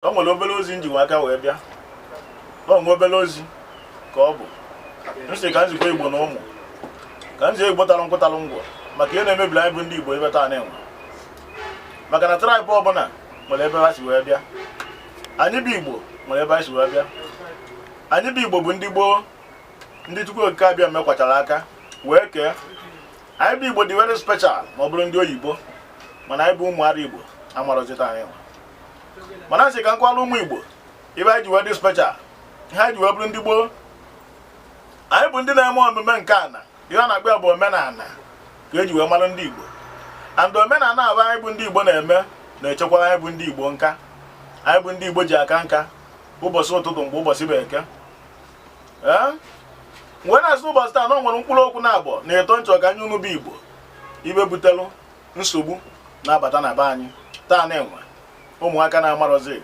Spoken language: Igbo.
O nwere obere ozi m ji nwa aka wee bịa. O nwe obere ozi ka ọ bụ m sị ka m zikwa Igbo na ụmụ ka m zie Igbo talụ nkwụ talụ ngwọ maka ihe na-emebiri anyị bụ ndị Igbo ebe taa na-enwe, maka na tribe ọbụla nwere ebe ha si wee bịa. Anyị bụ Igbo nwere ebe anyị si wee bịa. Anyị bụ Igbo bụ ndị gboo, ndị Chukwu Okike Abịama kwachara aka wee kee. Anyị bụ Igbo dị very special ma ọ bụrụ ndị oyibo, mana anyị bụ ụmụ ara Igbo amarọzita anyị nwa. Mana asị ka m kwala ụmụ Igbo ibe anyị ji wee dị special, ihe anyị ji wee bụrụ ndị gboo. Anyị bụ ndị na-eme omume nke ana, ihe a na-akpọ ya bụ omenala ka eji wee mara ndị Igbo. And omenala abụ anyị bụ ndị Igbo na-eme na-echekwara anyị bụ ndị Igbo nka. Anyị bụ ndị Igbo ji aka nka ụbọchị ụtụtụ mgbe ụbọchị bụ Eke. Ee, wee na-asị ụbọchị taa na o nwere mkpụrụ okwu na abụọ na ịtọ nchọ ka anyị unu bụ Igbo ibe butelụ nsogbu na-abata na be anyị taa, na-enwe ụmụaka na-amarọzi.